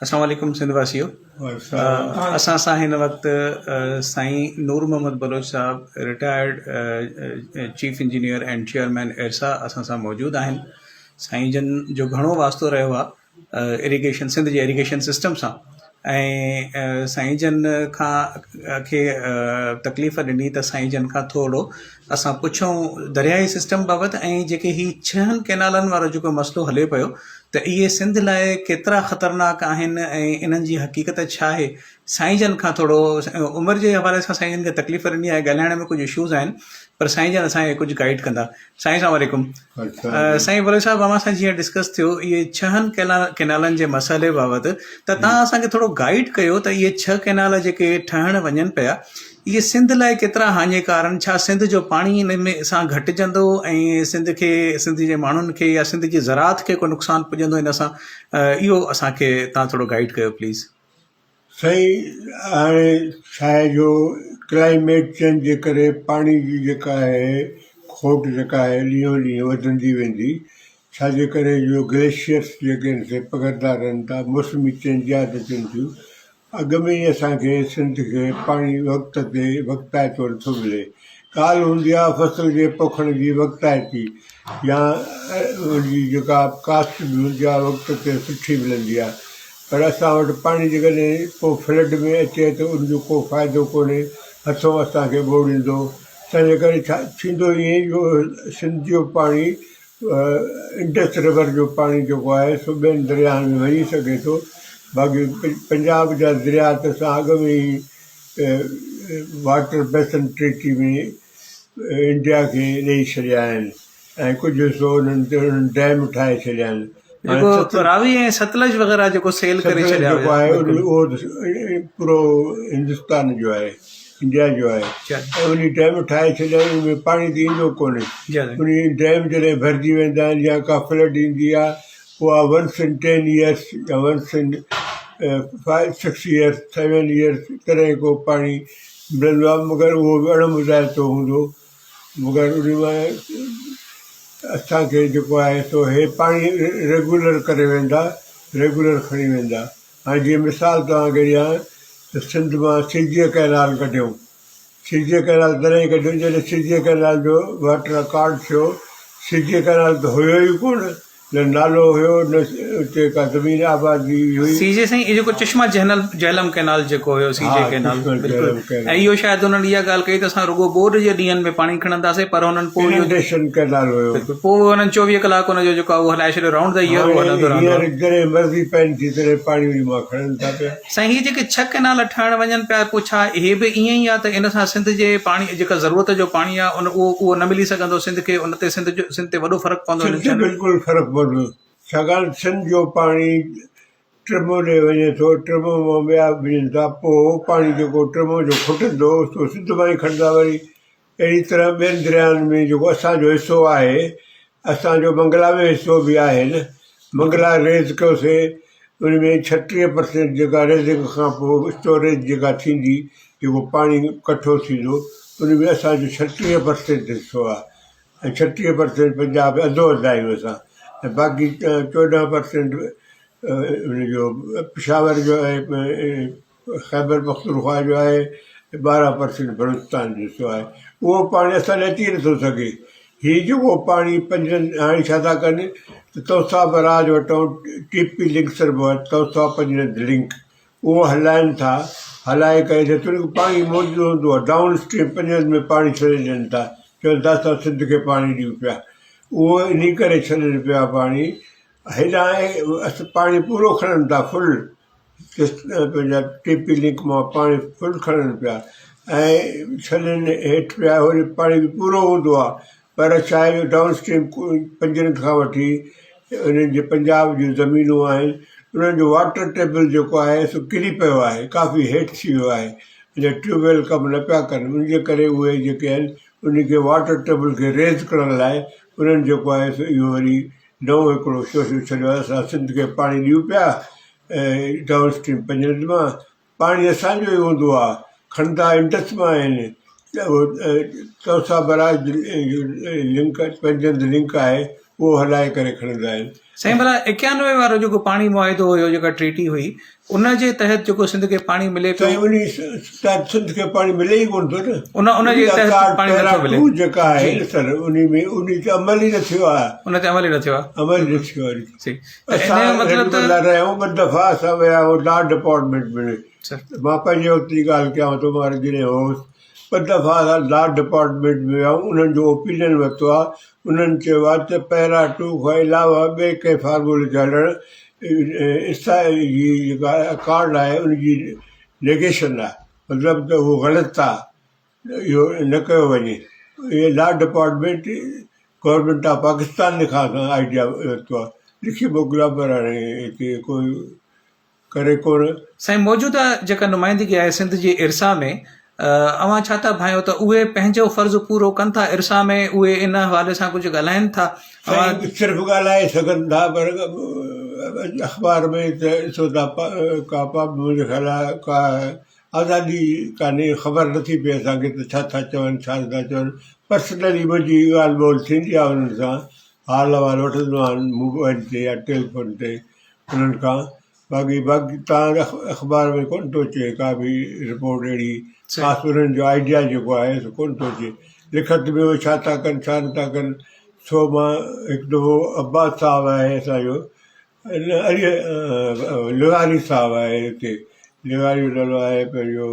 اسلام عليڪم سنڌ واسيو اسان سان هن وقت سائين نور محمد بلوچ صاحب retired chief engineer and chairman IRSA اسان سان موجود آهن سائين جن جو گهڻو واسطو رهيو آهي اريگيشن سنڌ جي اريگيشن سسٽم سان ۽ سائين جن کان کي تڪليف ڏني ته سائين جن کان ٿورو اسان پڇون درياهي سسٽم بابت ۽ جيڪي هي ڇهن ڪئنالن وارو جيڪو مسئلو هلي پيو ته اهي سنڌ لاء ڪيترا خطرناڪ آهن ۽ انهن جي حقيقت ڇا آهي سائين جن کان ٿورو عمر جي حوالي سان سائين جن کي تڪليف ڏني آهي ڳالهائڻ ۾ ڪجهه اشوز آهن پر سائين جن اسان کي ڪجهه گائيڊ ڪندا سائين السلام عليڪم سائين بلوچ صاحب اوهان سان جيئن ڊسڪس ٿيو اهي ڇهن ڪئنالن جي مسئلي بابت ته تان اسان کي ٿورو گائيڊ ڪيو ته اهي ڇهه ڪئنال جيڪي ٺهڻ وڃن پيا اهي سنڌ لاء ڪيترا هاڃيڪار آهن؟ ڇا سنڌ جو پاڻي ان ۾ سان گهٽجندو ۽ سنڌ کي سنڌ جي ماڻهن کي يا سنڌ جي زراعت کي ڪو نقصان پڄندو ان سان اهو اسان کي توهان ٿورو گائيڊ ڪيو پليز. سائين هاڻي ڇا آهي جو ڪلائميٽ چينج جي ڪري پاڻي جي جيڪا آهي کوٽ جيڪا آهي ڏينهون ڏينهن وڌندي ويندي ڇا جي ڪري جو گليشيئرس جيڪي آهن سي پگهرندا رهن ٿا موسمي چينجيات اچن ٿيون اڳ ۾ ئي اسان کي سنڌ کي پاڻي وقت تي وقتائتو نٿو ملي. ڳالهه هوندي آهي فصل جي پوکڻ جي وقتائتي يا ان جي جيڪا ڪاسٽ به هوندي آهي وقت تي سٺي ملندي آهي پر اسان وٽ پاڻي جيڪڏهن ڪو فلڊ ۾ اچي ته ان جو ڪو فائدو ڪونهي هٿون اسان کي ٻوڙيندو تنهنجي ڪري ڇا ٿيندو ائين جو سنڌ جو پاڻي انڊس ريور جو پاڻي جيڪو آهي سو ٻين درياهن ۾ وڃي سگهي ٿو باقي پنجاب جا درياهه ته اسان اڳ ۾ ئي واٽر بيسن ٽريٽي ۾ انڊيا کي ڏئي ڇڏيا آهن ۽ ڪجهه حصو انهن تي انهن ڊيم ٺاهي ڇڏيا آهن. جيڪو راوي ۽ ستلج وغيره جيڪو سيل ڪري ڇڏيا جيڪو آهي اهو پورو هندستان جو آهي انڊيا جو آهي ۽ انهي ڊيم ٺاهي ڇڏيا آهن ان ۾ پاڻي ته ايندو ڪونهي انهي ڊيم جڏهن ڀرجي ويندا آهن يا ڪا فلڊ ايندي آهي اها ونس ان ٽين ايئرس يا once in five six years seven years تڏهن ڪو پاڻي ملندو آهي مگر اهو به اڻ مزاحتو هوندو مگر ان مان اسان کي جيڪو آهي سو هي پاڻي ريگيولر ڪري ويندا ريگيولر کڻي ويندا هاڻي جيئن مثال توهان کي ڏيان ته سنڌ مان سي جي ڪئنال ڪڍيو سي جي ڪئنال تڏهن ڪڍيو جڏهن سي جي ڪئنال جو واٽر اڪارڊ ٿيو سي جي ڪئنال ته هيو ئي ڪونه نه نالو هيو نه اتي ڪا زمين آباد جي هئي. سي جي سائين اهو جيڪو چشما جهنل جهلم ڪئنال جيڪو هيو سي جي ڪئنال بلڪل ۽ اهو شايد انهن اها ڳالهه ڪئي ته اسان رڳو ٻوڏ جي ڏينهن ۾ پاڻي کڻنداسين پر هنن پوء اهو اننڊيشن ڪئنال هيو بلڪل پوء انهن 24 ڪلاڪ ان جو جيڪو آهي اهو هلائي ڇڏيو رائونڊ the air اهو هلندو رهندو هينئر جڏهن مرضي پين ٿي تڏهن پاڻي ان مان کڻن ٿا پيا. سائين هي جيڪي ڇهه ڪئنال ٺهڻ وڃن پيا پوء ڇا اهي به ائين ئي آهي ته ان سان سنڌ جي پاڻي جيڪا ضرورت جو پاڻي آهي ان اهو اهو نه ملي سگهندو سنڌ کي ان تي سنڌ جو سنڌ تي وڏو فرق پوندو سنڌ تي بلڪل فرق پوندو ڇاڪاڻ سنڌ جو پاڻي ٽرمو ڏي وڃي ٿو ٽرمو مان ٻيا وڃن ٿا پوء پاڻي جيڪو ٽرمو جو کٽندو سو سنڌ مان ئي کڻندا وري اهڙي طرح ٻين دريائن ۾ جيڪو اسان جو حصو آهي، اسان جو منگلا ۾ حصو به آهي نه، منگلا ريز ڪيوسي ان ۾ 36 پرسينٽ جيڪا ريزنگ کان پوء اسٽوريج جيڪا ٿيندي جيڪو پاڻي ڪٺو ٿيندو ان ۾ اسان جو 36 پرسينٽ حصو آهي ۽ 36 پرسينٽ پنجاب اڌو اڌ آهيون اسان ۽ باقي 14 پرسينٽ ان جو پشاور جو آهي خيبر پختونخوا جو آهي ۽ 12 پرسنٽ بلوچستان جو حصو آهي اهو پاڻي اسان ڏي اچي نٿو سگهي هي جيڪو پاڻي پنجن هاڻي ڇا ٿا ڪن ته توسا بئراج وٽان ٽي پي لنڪ سڏبو آهي توسا پنجند لنڪ اهو هلائن ٿا هلائي ڪري جيتوڻيڪ پاڻي موجود هوندو آهي ڊائون اسٽريم پنجند ۾ پاڻي ڇڏي ڏين ٿا چون ٿا اسان سنڌ کي پاڻي ڏيون پيا اهو انهي ڪري ڇڏين پيا پاڻي هيڏانهن پاڻي پورو کڻن ٿا فل پنهنجا ٽي پي لنڪ مان پاڻي فل کڻن پيا ۽ ڇڏن هيٺ پيا وري پاڻي به پورو هوندو آهي پر ڇا آهي جو ڊائون اسٽريم پنجن کان وٺي انهن جي پنجاب جون زمينون آهن انهن جو واٽر ٽيبل جيڪو آهي سو ڪري پيو آهي ڪافي هيٺ ٿي ويو آهي ان ٽيوب ويل ڪم نه پيا ڪن ان جي ڪري اهي جيڪي آهن ان کي واٽر ٽيبل کي ريز ڪرڻ لاء انهن جيڪو آهي سو اهو وري نئون هڪڙو شوشو ڇڏيو آهي اسان سنڌ کي پاڻي ڏيون پيا ۽ ڊائون اسٽريم پنجند مان پاڻي اسان جو ئي هوندو آهي کڻندا انڊس مان آهن توسا بئراج لنڪ پنجند لنڪ آهي اهو هلائي ڪري کڻندا آهن. سائين ڀلا 91 وارو جيڪو پاڻي معاهدو هيو جيڪا ٽريٽي هئي ان جي تحت جيڪو سنڌ کي پاڻي ملي پيو. سائين انهي تحت سنڌ کي پاڻي ملي ئي ڪونه ٿو نه. ان ان جي تحت پاڻي نه ٿو ملي. جيڪا آهي نه سر انهي ۾ انهي تي عمل ئي نه ٿيو آهي. ان تي عمل ئي نه ٿيو آهي. عمل نه ٿيو آهي. صحيح ته ان جو مطلب ته. اسان رهيا آهيون ٻه دفعا اسان ويا آهيون لا ڊپارٽمينٽ ۾. مان پنهنجي وقت جي ڳالهه ڪيان ٿو مان جڏهن هوس ٻه دفعا اسان لا ڊپارٽمينٽ ۾ ويا آهيون انهن جو اوپينين ورتو آهي انهن چيو آهي ته پيرا ٽو کان علاوه ٻئي ڪنهن فارمولي تي هلڻ جي جيڪا اڪارڊ آهي ان جي نيگيشن آهي مطلب ته اهو غلط آهي اهو نه ڪيو وڃي اهي law department government of Pakistan کان اسان آئيڊيا ورتو آهي لکي موڪليو آهي پر هاڻي هتي ڪوئي ڪري ڪونه. سائين موجوده جيڪا نمائندگي آهي سنڌ جي ارسا ۾ اوهان ڇا ٿا ڀانئيو ته اهي پنهنجو فرض پورو ڪن ٿا ارسا ۾ اهي ان حوالي سان ڪجهه ڳالهائين ٿا اوهان. سائين صرف ڳالهائي سگهن ٿا پر اخبار ۾ ته ڏسو ٿا ڪا منهنجي خيال آهي ڪا آزادي ڪانهي خبر نٿي پئي اسان کي ته ڇا ٿا چون ڇا نٿا چون پرسنلي منهنجي ڳالهه ٻولهه ٿيندي آهي انهن سان حال احوال وٺندو آهيان موبائل تي يا ٽيليفون تي انهن کان باقي باقي تان اخبار ۾ ڪونه ٿو اچي ڪا به رپورٽ اهڙي خاص انهن جو آئيڊيا جيڪو آهي سو ڪونه ٿو اچي لکت ۾ اهي ڇا ٿا ڪن ڇا نٿا ڪن سو مان هڪ دفعو عباس صاحب آهي اسانجو علي لغاري صاحب آهي هتي لغاري جو نالو آهي پنهنجو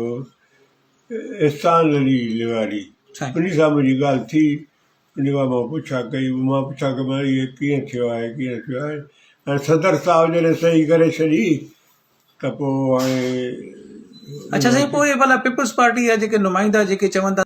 احسان علي لغاري ان سان منهنجي ڳالهه ٿي ان کان مان پڇا ڪئي، مان پڇا ڪئي مان اهي ڪيئن ٿيو آهي ڪيئن ٿيو آهي ۽ صدر صاحب جڏهن صحيح ڪري ڇڏي ته پوء هاڻي اڇا سائين پوء ڀلا پيپلز پارٽي جا جيڪي نمائندا جيڪي چون ٿا.